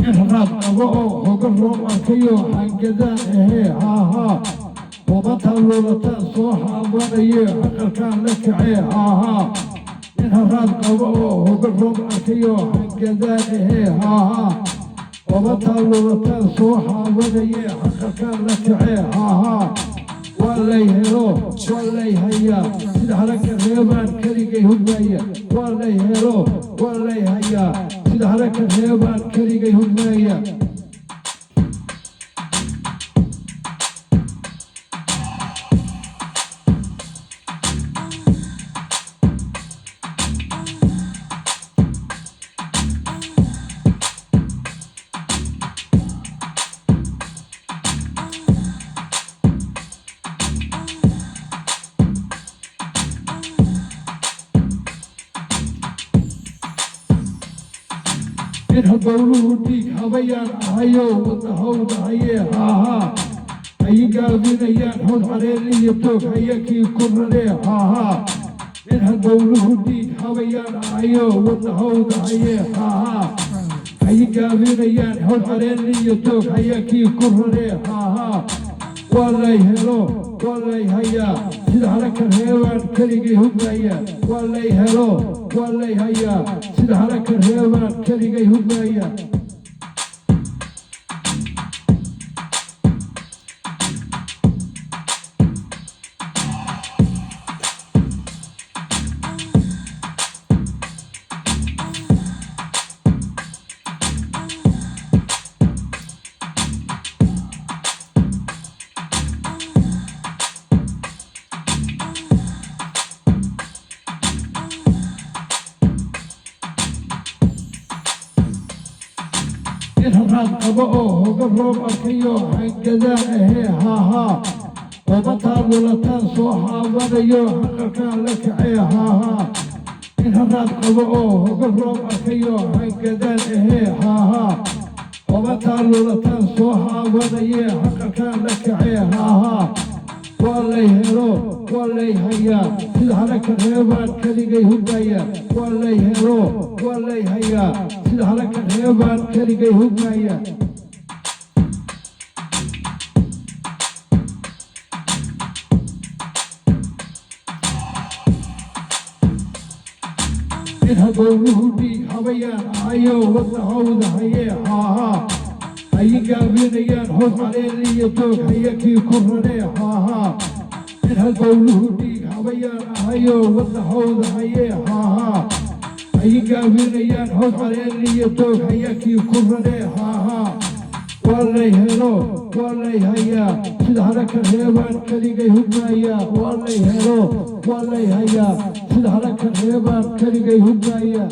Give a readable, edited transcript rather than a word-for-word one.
Nin haraad qabo oo hoga roob arkayo hangadaan ahee, haahaa. Hoobataa luulataan soo haabanaye, aqalkaan la kacee, haahaa. Nin haraad qabo oo hoga roob arkayo hangadaan ahee, haahaa. Hoobataa luulataan soo haabanaye, aqalkaan la kacee, haahaa. Waa lay helo, waa lay hayaa, sida haragga reebaan keligay hurmaaya. Waa lay helo, waa lay hayaa, sida haragga reebaan keligay hurmaaya. Nin halbowluhu dhiig habayaan ahayo wadnahowda hayee, haahaa. Hayi gaabinayaan hod caleen iyo toog hayakii ku raree, haahaa. Nin halbowluhu dhiig habayaan ahayo wadnahowda hayee, haahaa. Hayi gaabinayaan hod caleen iyo toog hayakii ku raree, haahaa. Waa lay helo, waa lay hayaa, sida haragka reebaan keligay hurmaaya. Waa lay helo, waa lay hayaa, sida haragka reebaan keligay hurmaaya. Nin haraad qabo oo hoga roob arkayo hangadaan ahee, haahaa. Hoobataa lulataan soo haabanayo, aqalkaan la kacee, haahaa. Nin haraad qabo oo hoga roob arkayo hangadaan ahee, haahaa. Hoobataa lulataan soo haabanaye, aqalkaan la kacee, haahaa. Waa lay helo, waa lay hayaa, sida haragka reebaan keligay hurmaaya. Waa lay helo, waa lay hayaa, sida haragka reebaan keligay hurmaaya. Nin halbowluhu dhiig habayaan ahayo wadnahowda hayee, haahaa. Hayi gaabinayaan hod caleen iyo toog hayakii ku raree, haahaa. Nin halbowluhu dhiig habayaan ahayo wadnahowda hayee, haahaa. Hayi gaabinayaan hod caleen iyo toog hayakii ku raree, haahaa. Waa lay helo, waa lay hayaa, sida haragka reebaan keligay hurmaaya. Waa lay helo, waa lay hayaa, sida haragka reebaan keligay hurmaaya.